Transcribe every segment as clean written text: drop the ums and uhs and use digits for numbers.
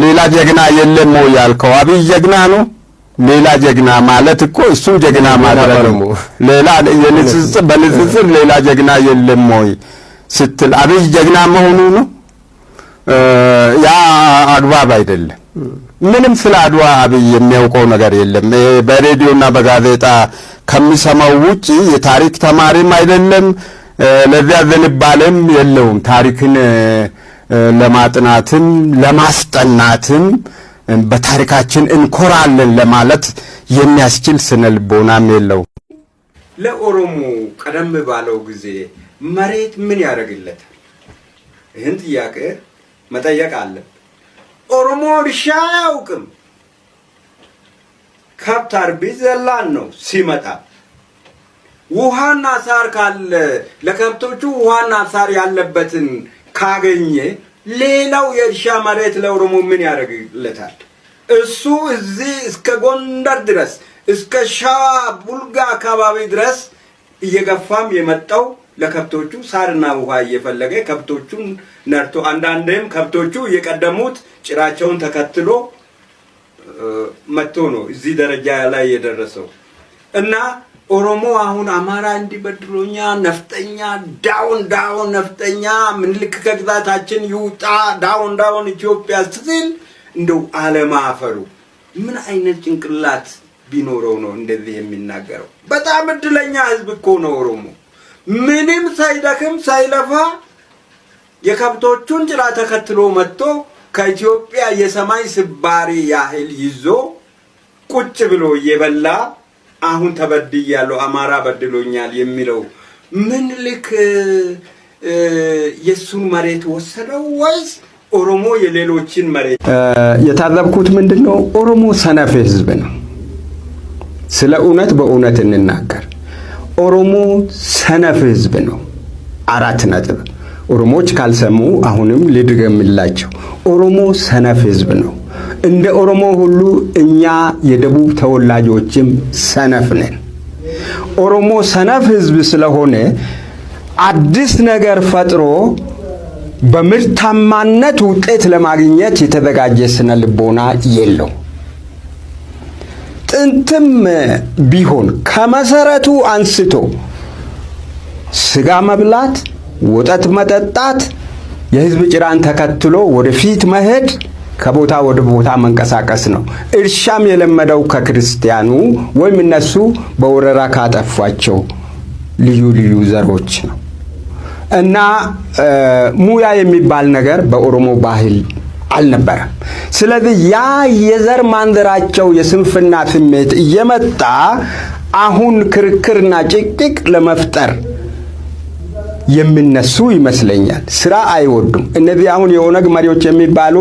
ሌላ ጀግና የለም ወይ ያልከው፣ አብይ ጀግና ነው። ሌላ ጀግና ማለት እኮ እሱም ጀግና ማድረግ ነው። ሌላ የንጽጽር በንጽጽር ሌላ ጀግና የለም ወይ ስትል አብይ ጀግና መሆኑ ነው። ያ አግባብ አይደለም። ምንም ስለ አድዋ አብይ የሚያውቀው ነገር የለም። በሬዲዮና በጋዜጣ ከሚሰማው ውጪ የታሪክ ተማሪም አይደለም። ለዚያ ዝንባሌም የለውም። ታሪክን ለማጥናትም ለማስጠናትም በታሪካችን እንኮራለን ለማለት የሚያስችል ስነ ልቦናም የለውም። ለኦሮሞ ቀደም ባለው ጊዜ መሬት ምን ያደርግለታል? ይህን ጥያቄ መጠየቅ አለብን። ኦሮሞ እርሻ አያውቅም። ከብት አርቢ ዘላን ነው ሲመጣ። ውሃና ሳር ካለ፣ ለከብቶቹ ውሃና ሳር ያለበትን ካገኘ ሌላው የእርሻ መሬት ለኦሮሞ ምን ያደርግለታል? እሱ እዚህ እስከ ጎንደር ድረስ፣ እስከ ሸዋ ቡልጋ አካባቢ ድረስ እየገፋም የመጣው ለከብቶቹ ሳርና ውሃ እየፈለገ፣ ከብቶቹን ነድቶ፣ አንዳንዴም ከብቶቹ እየቀደሙት ጭራቸውን ተከትሎ መጥቶ ነው እዚህ ደረጃ ላይ የደረሰው። እና ኦሮሞ አሁን አማራ እንዲህ በድሎኛል፣ ነፍጠኛ down down፣ ነፍጠኛ ምኒልክ ከግዛታችን ይውጣ፣ down down ኢትዮጵያ ሲል እንደው አለማፈሩ፣ ምን አይነት ጭንቅላት ቢኖረው ነው እንደዚህ የሚናገረው? በጣም እድለኛ ህዝብ እኮ ነው ኦሮሞ። ምንም ሳይደክም ሳይለፋ የከብቶቹን ጭራ ተከትሎ መጥቶ ከኢትዮጵያ የሰማይ ስባሪ ያህል ይዞ ቁጭ ብሎ እየበላ አሁን ተበድያለሁ፣ አማራ በድሎኛል የሚለው ምኒልክ የእሱን መሬት ወሰደው ወይስ ኦሮሞ የሌሎችን መሬት? የታዘብኩት ምንድን ነው? ኦሮሞ ሰነፍ ህዝብ ነው። ስለ እውነት በእውነት እንናገር። ኦሮሞ ሰነፍ ህዝብ ነው። አራት ነጥብ። ኦሮሞዎች ካልሰሙ አሁንም ልድገምላቸው። ኦሮሞ ሰነፍ ህዝብ ነው። እንደ ኦሮሞ ሁሉ እኛ የደቡብ ተወላጆችም ሰነፍ ነን። ኦሮሞ ሰነፍ ህዝብ ስለሆነ አዲስ ነገር ፈጥሮ በምርታማነት ውጤት ለማግኘት የተዘጋጀ ስነ ልቦና የለው። ጥንትም ቢሆን ከመሰረቱ አንስቶ ስጋ መብላት፣ ወተት መጠጣት፣ የህዝብ ጭራን ተከትሎ ወደፊት መሄድ፣ ከቦታ ወደ ቦታ መንቀሳቀስ ነው። እርሻም የለመደው ከክርስቲያኑ ወይም እነሱ በወረራ ካጠፏቸው ልዩ ልዩ ዘሮች ነው እና ሙያ የሚባል ነገር በኦሮሞ ባህል አልነበረም። ስለዚህ ያ የዘር ማንዘራቸው የስንፍና ስሜት እየመጣ አሁን ክርክርና ጭቅጭቅ ለመፍጠር የሚነሱ ይመስለኛል። ስራ አይወዱም። እነዚህ አሁን የኦነግ መሪዎች የሚባሉ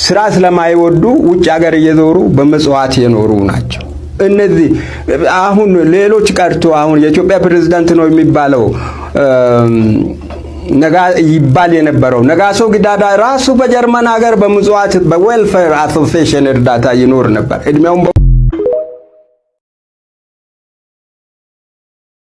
ስራ ስለማይወዱ ውጭ ሀገር እየዞሩ በምጽዋት የኖሩ ናቸው። እነዚህ አሁን ሌሎች ቀርቶ አሁን የኢትዮጵያ ፕሬዝዳንት ነው የሚባለው፣ ነጋ ይባል የነበረው ነጋሶ ጊዳዳ ራሱ በጀርመን ሀገር በምጽዋት በ welfare association እርዳታ ይኖር ነበር። እድሜውን